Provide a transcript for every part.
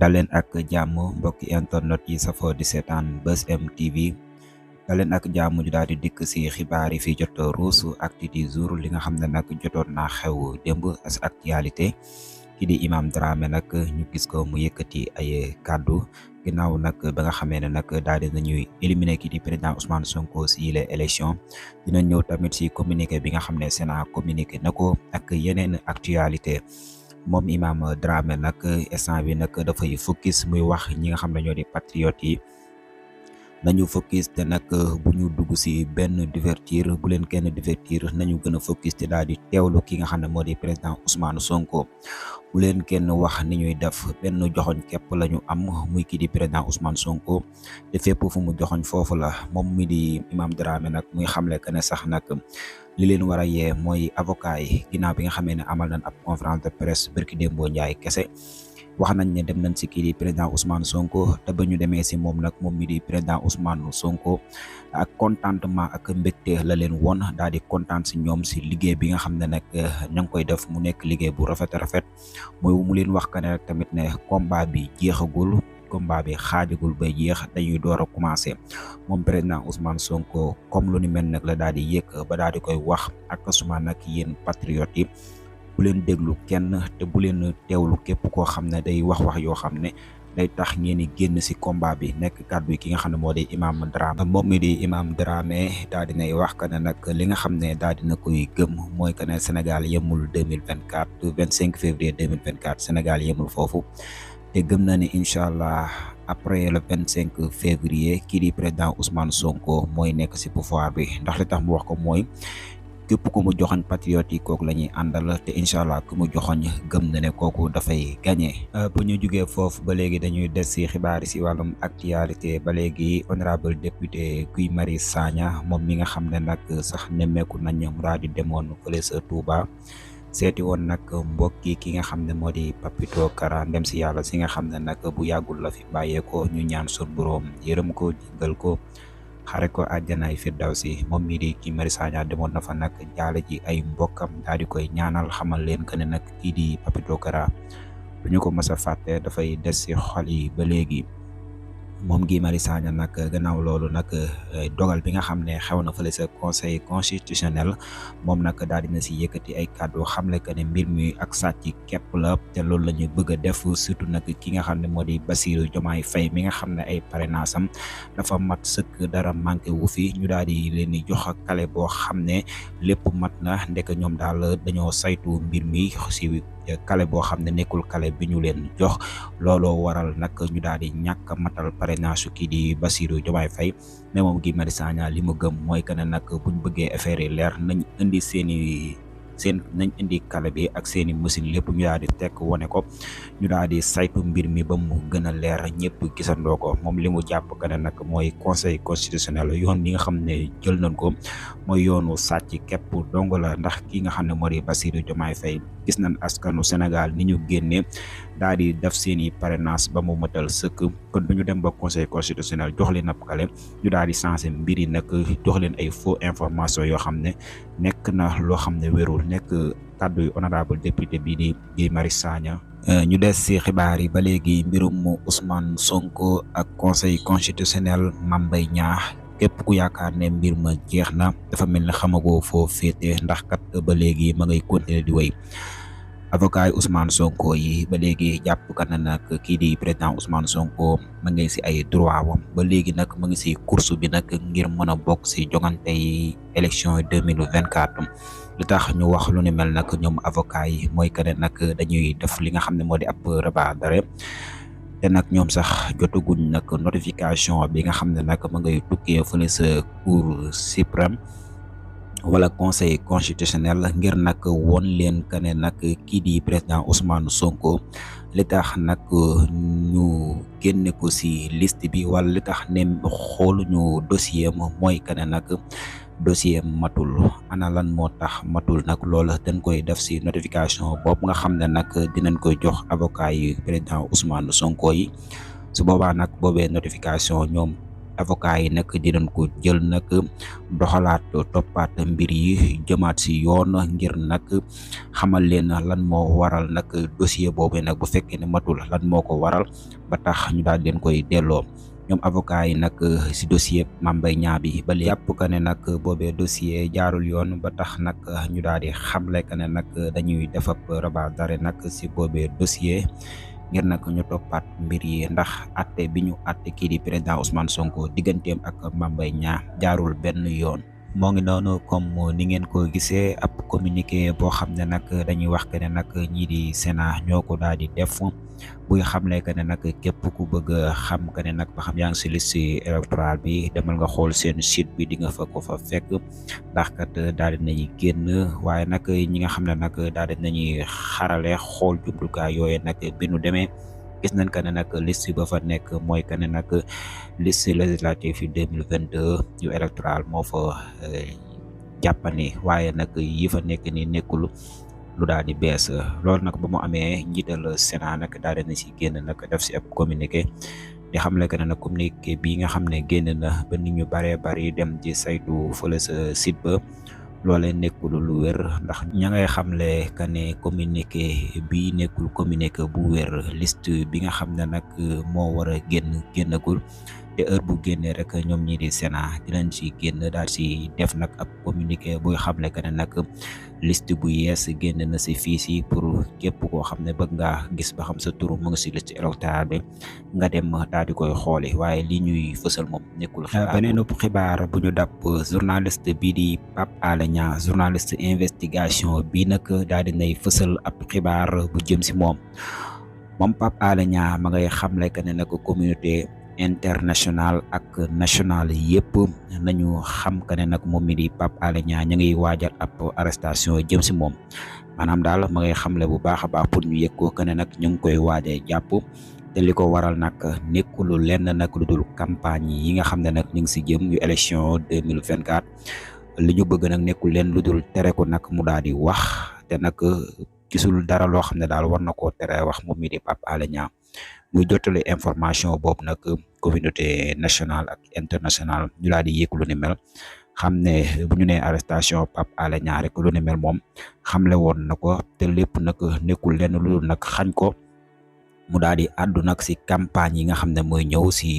daleen ak jàmm mbokki internet yi safoo di seetaan Buzz M TV daleen ak jàmm ju daal di dikk si xibaar yi fi jot ruus actu du jour li nga xam ne nag jotoon naa xew démb as actualité ki di Imam Dramé nag ñu gis ko mu yëkkati ay kàddu ginnaaw nag ba nga xamee ne nag daal di nañuy éliminer ki di président Ousmane Sonko si les élections dina ñëw tamit si communiqué bi nga xam ne Sénat communiqué na ko ak yeneen actualité. moom Imam Dramé nag instant bi nag dafay focus muy wax ñi nga xam ne ñoo di patriotes yi nañu focus te nag bu ñu dugg si benn divertir bu leen kenn divertir nañu gën a focus te daal di teewlu ki nga xam ne moo di président Ousmane Sonko bu leen kenn wax ni ñuy def benn joxoñ képp la ñu am muy kii di président Ousmane Sonko te fépp fu mu joxoñ foofu la moom mi di Imam Dramé nag muy xamle que ne sax nag li leen war a yee mooy avocat yi ginnaaw bi nga xamee ne amal nañ ab conférence de presse barki démboo Njaay kese wax nañ ne dem nañ si kii di président Ousmane Sonko te ba ñu demee si moom nag moom mi di président Ousmane Sonko ak contentement ak mbégte la leen woon daal di kontaan si ñoom si liggéey bi nga xam ne nag ña ngi koy def mu nekk liggéey bu rafet mooy mu leen wax que ne rek tamit ne combat bi jeexagul. combat bi xaajagul ba jeex dañuy door a commencé moom président Ousmane Sonko comme lu ni mel nag la daal di yëg ba daal di koy wax ak suma nag yéen patriotes yi bu leen déglu kenn te bu leen teewlu képp koo xam ne day wax yoo xam ne day tax ngeen di génn si combat bi nekk kàddu yi ki nga xam ne moo di Imam Dramé moom mi di Imam Dramé daal di nay wax que ne nag li nga xam ne daal dina koy gëm mooy que ne Sénégal yemul 2024 25 février 2024 Sénégal yemul foofu. te gëm na ne incha allah après le 25 février kii di président Ousmane Sonko mooy nekk si pouvoir bi ndax li tax mu wax ko mooy képp ku mu joxoñ patriote yi kooku la ñuy àndal te incha allah ku mu joxoñ gëm na ne kooku dafay gagné. bu ñu jugee foofu ba léegi dañuy des si xibaar yi si wàllum actualité ba léegi honorable député Guy Marius Sagna moom mi nga xam ne nag sax nemmeeku nañ mu daal di demoon fële sa Touba. seeti woon nag mbokki ki nga xam ne moo di Papito Kara ndem si yàlla si nga xam ne nag bu yàggul la fi bàyyeekoo ñu ñaan sun boroom yërëm ko jéggal ko xare ko àjjanaay firdawsi moom mii di Guy Marius Sagna demoon na fa nag jaale ji ay mbokkam daal di koy ñaanal xamal leen que ne nag kii di Papito Kara du ñu ko mës a fàtte dafay des si xol yi ba léegi. moom Guy Marius Sagna nag gannaaw loolu nag dogal bi nga xam ne xew na fële sa conseil constitutionnel moom nag daal dina si yëkkati ay kàddu xamle que ne mbir mi ak sàcc képp la te loolu la ñu bëgg a def surtout nag ki nga xam ne moo di Bassirou Diomaye Faye mi nga xam ne ay parrainage am dafa mat sëkk dara manqué wu fi ñu daal di leen di jox kale boo xam ne lépp mat na ndek ñoom daal dañoo saytu mbir mi si kale boo xam ne nekkul kale bi ñu leen jox looloo waral nag ñu daal di ñàkk matal parrainage kii di Bassirou Diomaye Faye mais moom Guy Marius Sagna li mu gëm mooy que ne nag buñ bëggee affaire yi leer nañ indi nañ indi kale bi ak seeni machine lépp ñu daal di tekk wane ko ñu daal di saytu mbir mi ba mu gën a leer ñëpp gisandoo ko moom li mu jàpp que ne nag mooy conseil constitutionnel yoon bi nga xam ne jël nañ ko mooy yoonu sàcc képp dong la ndax ki nga xam ne moo di Bassirou Diomaye Faye gis nañ askanu Sénégal ni ñu génnee daal di def seeni parrainage ba mu mëtal sëkk kon du ñu dem ba conseil constitutionnel jox leen ab kale ñu daal di changé mbir yi nag jox leen ay faux information yoo xam ne nekk na loo xam ne wérul nekk kàddu yu honorable député bii di Guy Marius Sagna. ñu des si xibaar yi ba léegi mbirum Ousmane Sonko ak conseil constitutionnel Mame Mbaye Niang képp ku yaakaar ne mbir ma jeex na dafa mel ne xamagoo foo féete ndax kat ba léegi ma ngay continuer di wéy avocat yi Ousmane Sonko yi ba léegi jàpp ka na nag kii di président Ousmane Sonko ma ngay si ay droit wam ba léegi nag ma ngi si course bi nag ngir mën a bokk si jongante yi élection 2024 li tax ñu wax lu ni mel nag ñoom avocat yi mooy que ne nag dañuy def li nga xam ne moo di ab rabat d'arrêt te nag ñoom sax jotaguñ nag notification bi nga xam ne nag ma ngay tukkee fële sa cour suprême wala conseil constitutionnel ngir nag won leen que ne nag kii di président Ousmane Sonko li tax nag ñu génne ko si liste bi wala li tax ne xooluñu dossier am mooy que ne nag dossier matul ana lan moo tax matul nag loola dañ koy def si notification boobu nga xam ne nag dinañ koy jox avocat yi président Ousmane Sonko yi su boobaa nag boobee notification ñoom avocat yi nag dinañ ko jël nag doxalaat toppaat mbir yi jëmaat si yoon ngir nag xamal leen lan moo waral nag dossier boobu nag bu fekkee ne matul lan moo ko waral ba tax ñu daal leen koy delloo. ñoom avocat yi nag si dossier Mame Mbaye Niang bi ba léegi jàpp que ne nag boobee dossier jaarul yoon ba tax nag ñu daal di xamle que ne nag dañuy def ab rabat d'arrêt nag si boobee dossier ngir nag ñu toppaat mbir yi ndax atte bi ñu atte kii di président Ousmane Sonko digganteem ak Mame Mbaye Niang jaarul benn yoon. moo ngi noonu comme ni ngeen ko gisee ab communiqué boo xam ne nag dañuy wax que ne nag ñii di Sénat ñoo ko daal di def buy xamle que ne nag képp ku bëgg a xam que ne nag ba xam yaa ngi si liste électorale bi demal nga xool seen site bi di nga fa ko fa fekk ndax kat daal di nañuy génn waaye nag ñi nga xam ne nag daal di nañuy xarale xool jumtukaay yooyu nag bi nu demee gis nañ que ne nag liste ba fa nekk mooy que ne nag liste législative yi 2022 yu électoral moo fa jàppani waaye nag yi fa nekk ni nekkul lu daal di bees loolu nag ba mu amee njiital Sénat nag daal di si génn nag def si ab communiqué di xamle que ne nag communiqué bii nga xam ne génn na ba nit ñu baree bari dem ci saytu fële sa site ba loolee nekkul lu wér ndax ña ngay xamle que ne communiqué bi nekkul communiqué bu wér liste bi nga xam ne nag moo war a génnagul te heure bu génnee rek ñoom ñi di Sénat dinañ ci génn daal ci def nag ab communiqué buy xamle que ne nag liste bu yees génn na si fii si pour képp koo xam ne bëgg ngaa gis ba xam sa turu mu ngi si liste électorale bi nga dem daal di koy xooli waaye li ñuy fësal moom nekkul xibaar. beneen xibaar bu ñu dàpp journaliste bii di Pape Alé Niang journaliste investigation bi nag daal di nay fësal ab xibaar bu jëm si moom Pape Alé Niang ma ngay xamle que ne nag communauté international ak national yëpp nañu xam que ne nag moom mi di Pape Alé Niang ñu ngi waajal ab arrestation jëm si moom maanaam daal ma ngay xamle bu baax a baax pour ñu yëg ko que ne nag ñu ngi koy waajee jàpp te li ko waral nag nekkul lenn nag lu dul campagne yi nga xam ne nag ñu ngi si jëm yu élection 2024 li ñu bëgg nag nekkul leen lu dul tere ko nag mu daal di wax te nag gisul dara loo xam ne daal war na koo tere wax moom mi di Pape Alé Niang muy jottali information boobu nag communauté nationale ak internationale ñu daal di yëg lu ni mel xam ne bu ñu nee arrestation Pape Alé Niang rek lu ni mel moom xamle woon na ko te lépp nag nekkul lenn lu dul nag xañ ko mu daal di àddu nag si campagne yi nga xam ne mooy ñëw si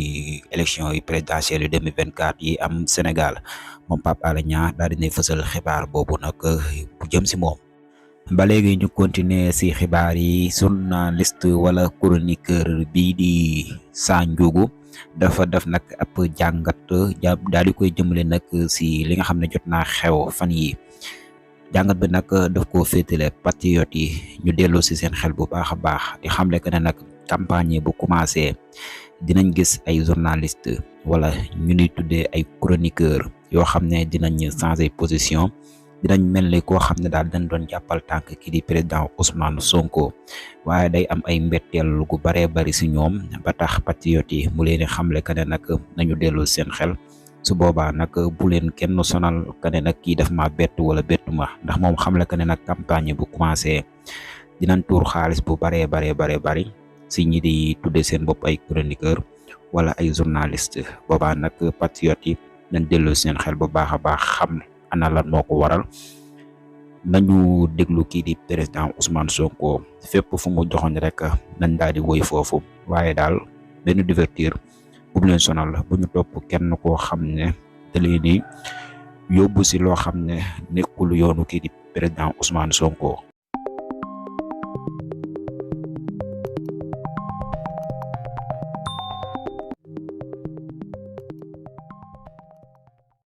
élection yi présidentielle yu 2024 yi am Sénégal moom Pape Alé Niang daal di nay fësal xibaar boobu nag bu jëm si moom. ba léegi ñu continuer si xibaar yi journaliste wala chroniqueur bii di Sa Ndiogou dafa def nag ab jàngat daal di koy jëmale nag si li nga xam ne jot naa xew fan yi jàngat bi nag daf koo féetale patriote yi ñu delloo si seen xel bu baax a baax di xamle que ne nag campagne bu commencé dinañ gis ay journaliste wala ñu ñuy tuddee ay chroniqueur yoo xam ne dinañ changer position dinañ mel ni koo xam ne daal dañ doon jàppal tànk kii di président Ousmane Sonko waaye day am ay mbetteel gu baree bari si ñoom ba tax patriote yi mu leen di xamle que ne nag nañu dellu seen xel su boobaa nag bu leen kenn sonal que ne nag kii daf ma bett wala bettu ma ndax moom xamle que ne nag campagne bu commencé dinañ tuur xaalis bu baree bari si ñi di tuddee seen bopp ay chroniqueur wala ay journaliste boobaa nag patriote yi nañ dellu seen xel bu baax a baax xam ana lan moo ko waral nañu déglu kii di président Ousmane Sonko fépp fu mu joxoon rek nañ daal di woy foofu waaye daal benn divertir bu mu leen sonal bu ñu topp kenn koo xam ne da leen di yóbbu si loo xam ne nekkul yoonu kii di président Ousmane Sonko.